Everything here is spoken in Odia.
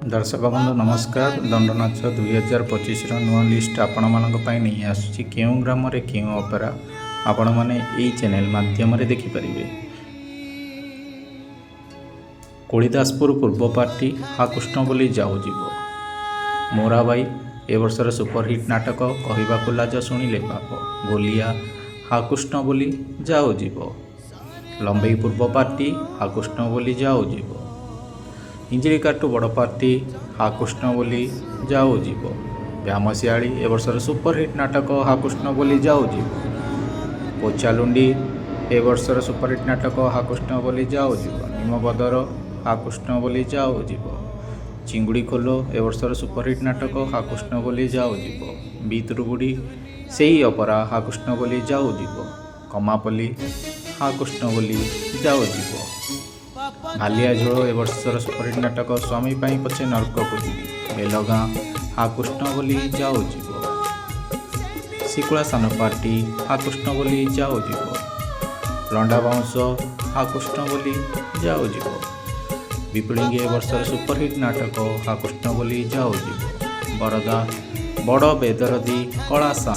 ଦର୍ଶକ ବନ୍ଧୁ, ନମସ୍କାର। ଦଣ୍ଡନାଚ 2025ର ନୂଆ ଲିଷ୍ଟ ଆପଣମାନଙ୍କ ପାଇଁ ନେଇ ଆସୁଛି। କେଉଁ ଗ୍ରାମରେ କେଉଁ ଅପେରା, ଆପଣମାନେ ଏଇ ଚ୍ୟାନେଲ ମାଧ୍ୟମରେ ଦେଖିପାରିବେ। କୋଳିଦାସପୁର ପୂର୍ବ ପାର୍ଟି, ହା କୃଷ୍ଣ ବୋଲି ଯାଉ ଯିବ। ମୋରାବାଇ, ଏ ବର୍ଷର ସୁପରହିଟ୍ ନାଟକ, କହିବାକୁ ଲାଜ ଶୁଣିଲେ ପାପ। ଗୋଲିଆ, ହା କୃଷ୍ଣ ବୋଲି ଯାଉ ଯିବ। ଲମ୍ବେଇ ପୂର୍ବ ପାର୍ଟି, ହା କୃଷ୍ଣ ବୋଲି ଯାଉ ଯିବ। ହିଞ୍ଜିଳିକାଟୁ ବଡ଼ ପାର୍ଟି, ହା କୃଷ୍ଣ ବୋଲି ଯାଉ ଯିବ। ବ୍ୟାମଶିଆଳି, ଏ ବର୍ଷର ସୁପରହିଟ୍ ନାଟକ, ହା କୃଷ୍ଣ ବୋଲି ଯାଉ ଯିବ। ପୋଚାଲୁଣ୍ଡି, ଏ ବର୍ଷର ସୁପରହିଟ୍ ନାଟକ, ହା କୃଷ୍ଣ ବୋଲି ଯାଉ ଯିବ। ନିମବଦର, ହା କୃଷ୍ଣ ବୋଲି ଯାଉ ଯିବ। ଚିଙ୍ଗୁଡ଼ି ଖୋଲ, ଏ ବର୍ଷର ସୁପରହିଟ୍ ନାଟକ, ହା କୃଷ୍ଣ ବୋଲି ଯାଉ ଯିବ। ବିତୁରୁବୁଢ଼ୀ, ସେଇ ଅପରା, ହା କୃଷ୍ଣ ବୋଲି ଯାଉ ଯିବ। କମାପଲ୍ଲୀ, ହା କୃଷ୍ଣ ବୋଲି ଯାଉ ଯିବ। ଭାଲିଆ ଝୋଳ, ଏ ବର୍ଷର ସୁପରହିଟ୍ ନାଟକ, ସ୍ୱାମୀ ପାଇଁ ପଛେ ନର୍କକୁ ଯିବି। ବେଲଗାଁ, ହା କୃଷ୍ଣ ବୋଲି ଯାଉ ଯିବ। ଶିକୁଳା ସାନ ପାର୍ଟି, ହା କୃଷ୍ଣ ବୋଲି ଯାଉ ଯିବ। ଲଣ୍ଡା ବାଉଁଶ, ହା କୃଷ୍ଣ ବୋଲି ଯାଉ ଯିବ। ବିପୁଳିଙ୍ଗି, ଏ ବର୍ଷର ସୁପରହିଟ୍ ନାଟକ, ହା କୃଷ୍ଣ ବୋଲି ଯାଉ ଯିବ। ବରଦା ବଡ଼ ବେଦରଦି କଳା।